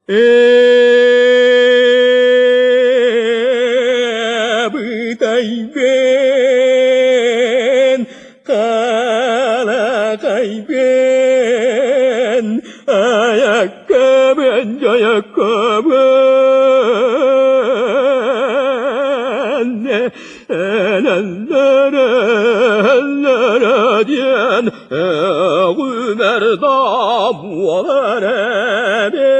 Эбытайбын, халахайбын, айаккабын, дьайаккабын, элэллэрэ диэн Ömer da буолар эбит.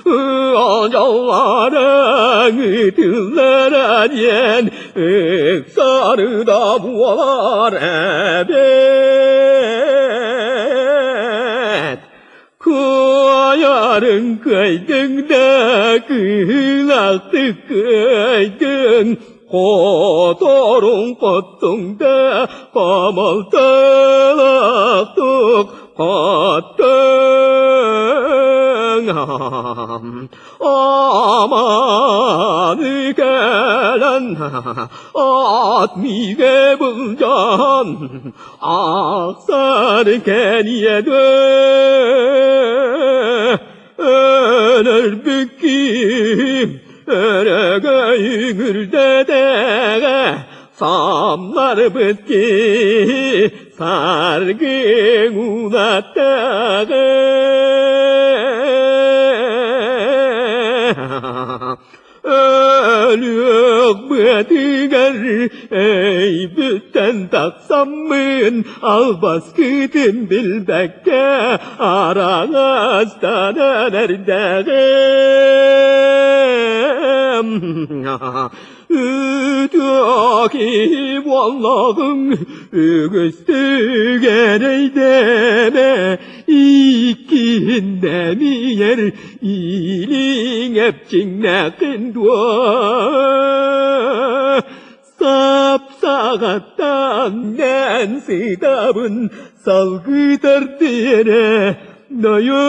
Ыалдьалларыҥ ытыллара диэн ыксары да буолар эбит. Кыайарыҥ кыайдыҥ да кыылахтык кыайдыҥ, хоторуҥ хоттуҥ да хомолтолоохтук хоттуҥ. Аманы кэлэн ат мигэ былдьаан Ахсар кэниэдэ өлөрбүккүм өрөгөйүҥ үрдэтэҕэ самнарбыт киһи саргыҥ унаттаҕа. Өлүөх быатыгар өйбүттэн тахсаммын албаскытын билбэккэ араҥастанан эрдэҕим. Үтүө киһи буоллаҕыҥ үгүстүк эрэйдэмэ иккиһин дэмийэр Илиҥ эпчиҥнээххин дуо? Сап-саҕаттан мен сытабын салгытар диэнэ нойон.